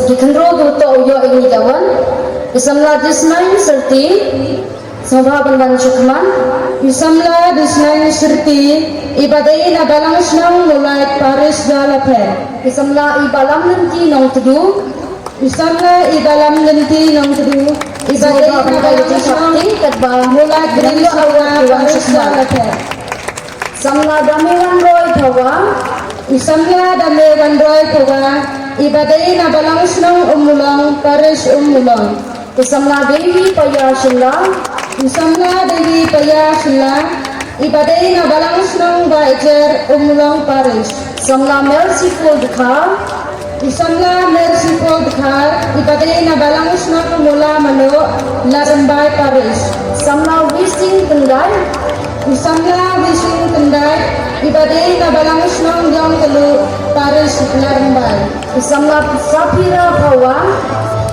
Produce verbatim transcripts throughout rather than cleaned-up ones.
Ki khynroo kiba toh u ïoh ïa kane ka award. I samla Disnain Syrti. Sngewbha ban wan sha khmat. I samla Disnain Syrti, iba dei na Balang Shnong Mulait Parish Jalapher. I samla Ibalam Lynti Nongtdu. I samla Ibalam Lynti Nongtdu, iba dei na Balang Shnong Mulait Parish Jalapher. Samla Damewanroi Phawa. I samla Damewanroi Phawa, iba dei na Balang Shnong Ummulong, Parish Ummulong. I samla Devi Paya Shylla. I samla Devi Paya Shylla, iba dei na Balang Shnong Baijer, Ummulong Parish. Samla Merciful Dkhar. I samla Merciful Dkhar, iba dei na Balang Shnong Mula Mano, Ladrymbai Parish. Samla Wising Tyndai. I samla Wising Tyndai, iba dei na Balang Shnong Jongkalu, Parish Ladrymbai. I samla Safira Phawa.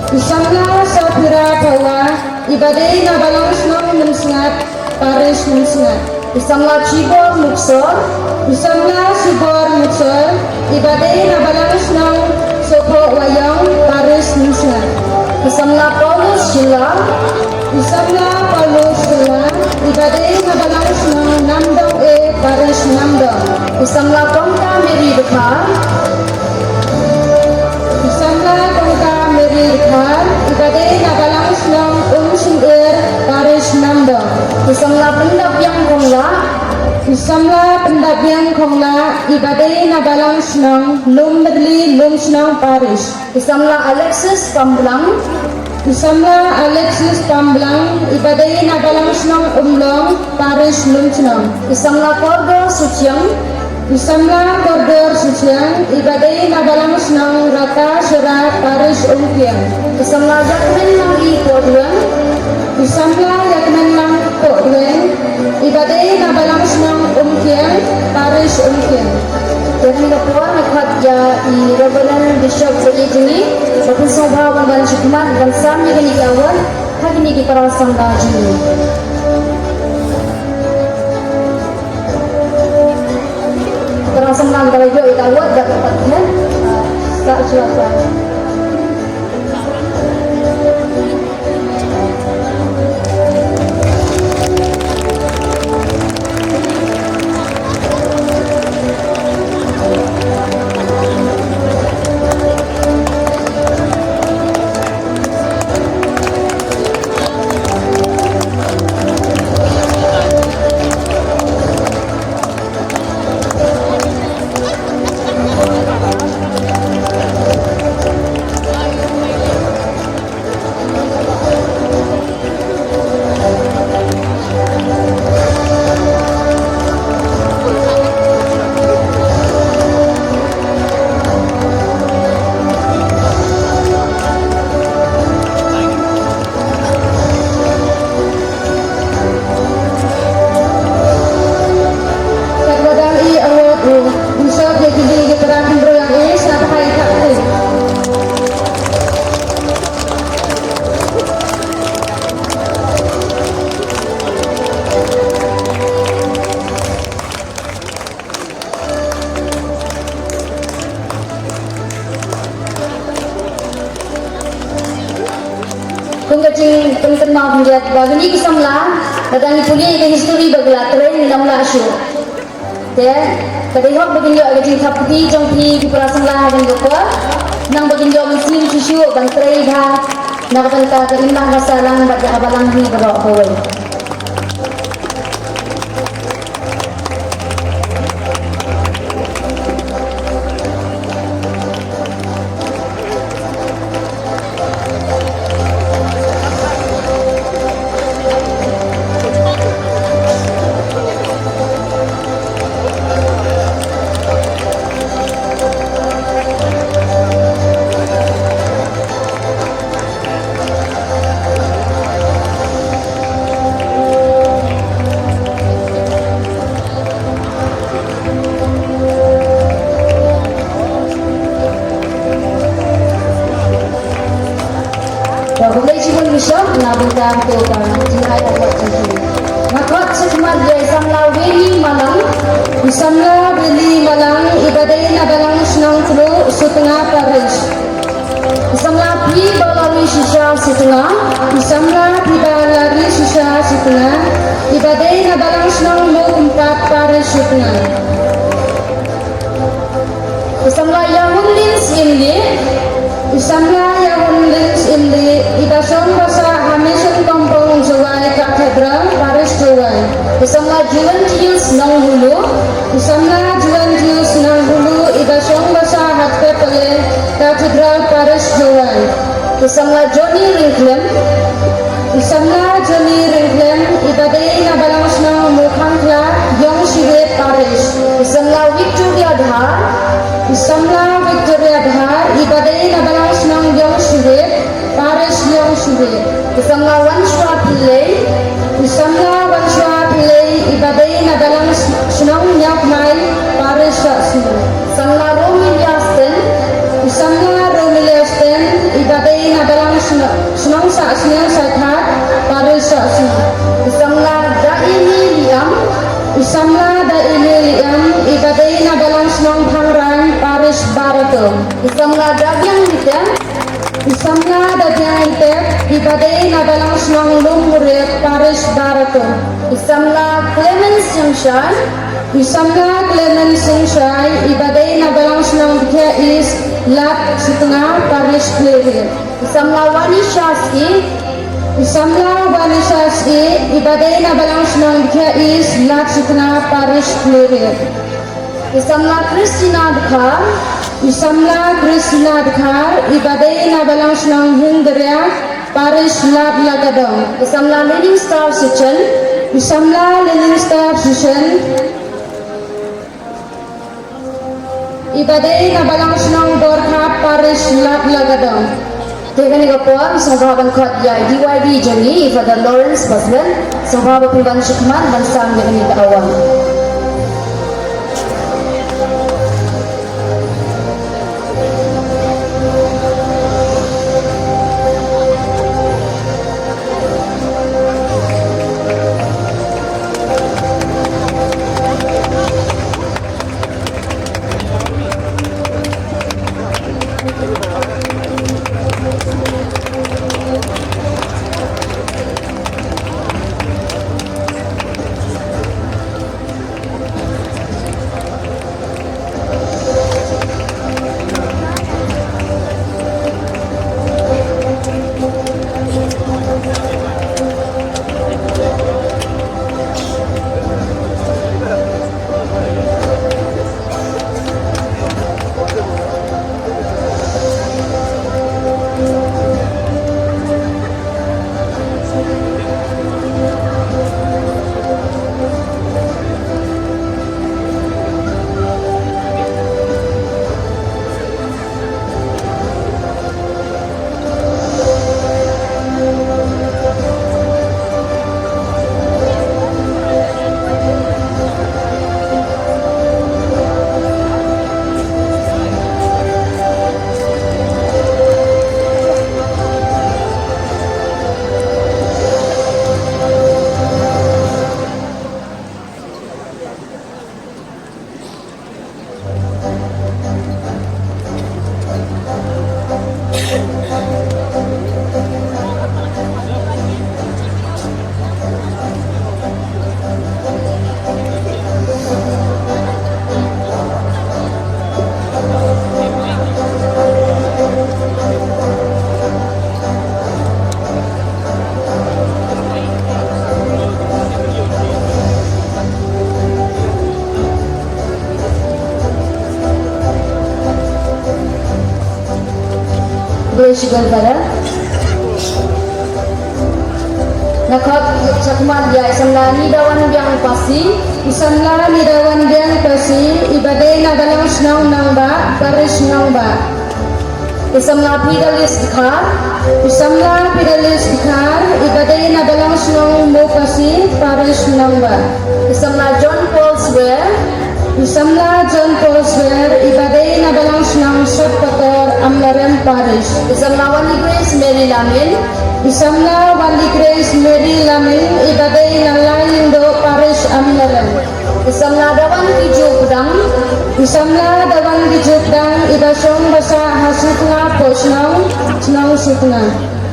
I samla Safira Phawa, iba dei na Balang Shnong Mynsngat, Parish Mynsngat. I samla Chibor Muksor. I samla Chibor Muksor, iba dei na Balang Shnong Sohphoh Waiong, Parish Mynsngat. I samla Paulus Shylla. I samla Paulus Shylla, iba dei na Balang Shnong Namdong A, Parish Namdong. I samla Kongka Mary Dkhar. I samla Kongka Mary Dkhar, iba dei na Balang Shnong Umsyndir, Parish Namdong. I samla Pyndapbiang Khonglah. I samla Pyndapbiang Khonglah, iba dei na Balang Shnong Lumbyrli, Lumshnong Parish. I samla Alexis Pamblang. I samla Alexis Pamblang, iba dei na Balang Shnong Umlong, Parish Lumshnong. I samla Kordor Suchiang. I samla Kordor Suchiang, iba dei na Balang Shnong Rata Shera, Parish Umkiang. I samla Ïakmen Lang I Potweng. I samla Ïakmen Lang Potweng, iba dei na Balang Shnong Umkiang, Parish Umkiang. Te ha kane ka por nga khot ïa i Reverend Bishop Balijingï, ba phin sngewbha ban wan sha khmat ban sam ïa kane ka award ha kine ki para samla jong ngi. Para samla ba la ïoh ïa ka award da ka pat ne. Sa shuwa sa. Katba dang i award u, u sop ïa kine ki para khynroo ïa i sa bha i thap te. Kum ka jingpynkynmaw khyndiat ba kine ki samla, lada ngi pule ïa ka history ba ki la trei, ngi nym lah shuh. Te ka dei hok ba kin ïoh ïa ka jingthap kti jong phi ki para samla ha kane ka por. Khnang ba kin ïoh mynsiem shuh shuh ban trei bha na ka bynta ka imlang ka sahlang bad ïa ka balang hi baroh kawei. Khublei shibun Bishop na bynta ka jingai award jong phi. Nga khot sha khmat ïa i samla Willy Malang. I samla Willy Malang, iba dei na Balang Shnong Tluh, Sutnga Parish. Shisha Sutnga, i samla Phiba Lari Shisha Sutnga, iba dei na balang shnong Mawkympat Parish Sutnga. I samla Ïahunlin Syiemlieh, i samla Ïahunlin Syiemlieh, iba shong basah ha Mission Compound Jowai Cathedral Parish Jowai. I samla Jewel Julius Nongbulu, i samla Jewel Julius Nongbulu, iba shong basah ha Tpepale Cathedral Parish Jowai. I samla Johnny Ryngkhlem, i samla Johnny Ryngkhlem, iba dei na balang shnong Mawkhangkhla, Ïongshire Parish. I samla Victoria Dhar, i samla Victoria Dhar, iba dei na balang shnong Ïongshire Parish, Ïongshire. I samla Wanshwa Pillai, i samla Wanshwa Pillai, iba dei na balang shnong Ñiawkmai Parish, Sahsniang. Samla Romilia Sten, i samla Romilia Sten, iba dei na balang shnong Sahsniang Saithat Parish, Sahsniang. I samla Daini Liam, i samla Daini Liam, iba dei na balang shnong Phangrain Parish, Barato. I samla Dabiang Nitep, i samla Dabiang Nitep, iba dei na balang shnong Lum Murit Parish, Barato. I samla Clement Singshai, i samla Clement Singshai, iba dei na balang shnong Dkhiah East, Lad Sutnga Parish, Khliehriat. I samla Wanisha Syiemlieh, i samla Wanisha Syiemlieh, iba dei na balang shnong Dkhiah East, Lad Sutnga Parish, Khliehriat. I samla Christina Dkhar, i samla Christina Dkhar, iba dei na balang shnong Hingdaria Parish, Lad Lakadong. I samla Leaning Star Suchen, i samla Leaning Star Suchen, iba dei na balang shnong Borkhap Parish, Lad Lakadong. Te kane ka por, sngewbha ban khot ïa i D Y D jong ngi, i Father Lawrence Baslen, sngewbha ba phi wan sha khmat ban sam ïa kane ka award. Blei shi gon para. Nga khot shakhmat ïa i samla Nidawanbiang Pasi. I samla Nidawanbiang Pasi, iba dei na balang shnong Nangbah, Parish Nangbah. I samla Fidelis Dkhar, i samla Fidelis Dkhar, iba dei na balang shnong Mawpasi, Parish Nangbah. I samla John Paul Swer, i samla John Paul Swer, iba dei na balang shnong Sutpator, Amlarem Parish. I samla Wanliegrace Mary Lamin, i samla Wanliegrace Mary Lamin, iba dei na Lailyndoh Parish, Amlarem. I samla Dawankijuh Pdang, i samla Dawankijuh Pdang, iba shong basah ha Sutnga Pohshnong, shnong Sutnga.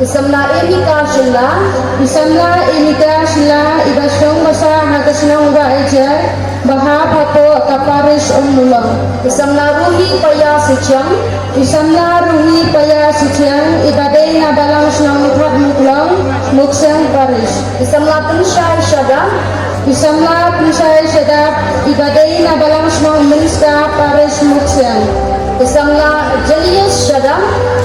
Ki samla Emika Shylla. Ki samla Emika Shylla, iba shong basa ha ka shnong Wahaijer, ba hap hapoh ka parish Ummulong. Ki samla Ruhi Paya Suchiang. Ki samla Ruhi Paya Suchiang, iba dei na balang shnong Thadmuklong, Muksiang parish. Ki samla Pynshai Shadap. Ki samla Pynshai Shadap, iba dei na balang shnong Mynska parish Muksiang. Ki samla Julius Shadap.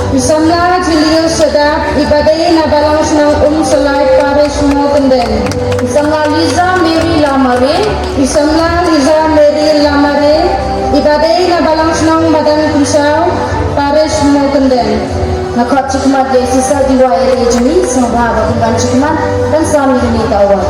Ki samla Julius Shadap, iba dei na balang shnong Umsalai parish Mawkyndeng. Ki samla Liza Mary Lamare. Ki samla Liza Mary Lamare, iba dei na balang shnong Madan Pynsaw parish Mawkyndeng. Nga khot shikmat ïa i Sisa D Y L A jong ngi, sngewbha ba kin wan shikmat ban sam ïa kane ka award.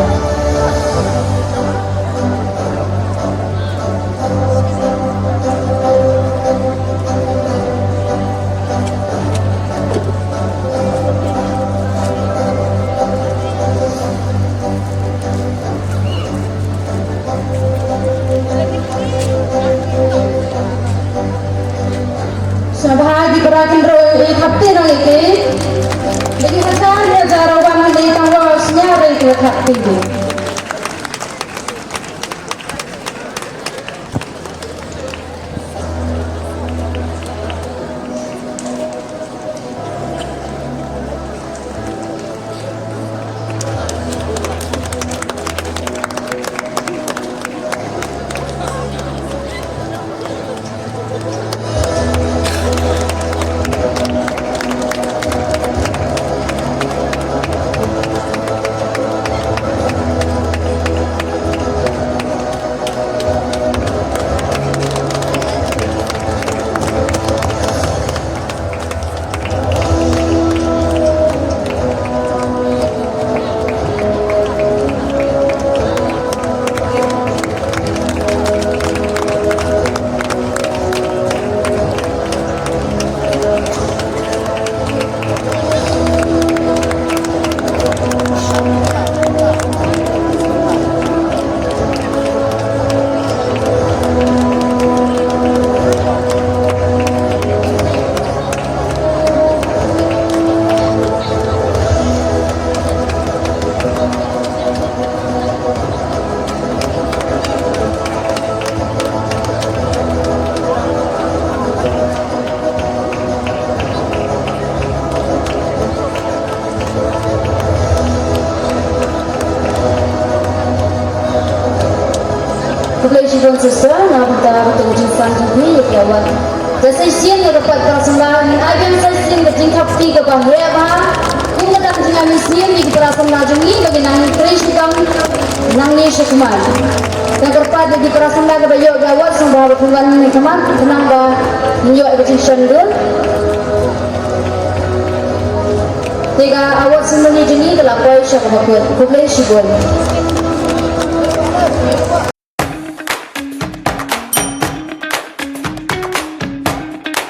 Sngewbha ïa ki para kynroh ïa ki thapti nang ïa ki. Ïa ki kata ïa jara wan ïa ki tang wa sñiaw ïa ki thapti. Khublei shibun sister, na bynta ka jingsan jong phi ïa ki award. Te sa shisien nga kyrpad para samla, ngin ai biang sa shisien ka jingthap kti kaba heh bha. Kum ka dang jingaiñ shisien ïa ki para samla jong ngi ba kin nang trei shitom nangne shakhmat. Nga kyrpad ïa ki para samla kiba ïoh ka award sngewbha ba pynwan ne khmat khnang ba ngin ïoh ïa ka jingshan dur. Te ka award ceremony jong ngi ka la poi sha kaba kut. Khublei shibun.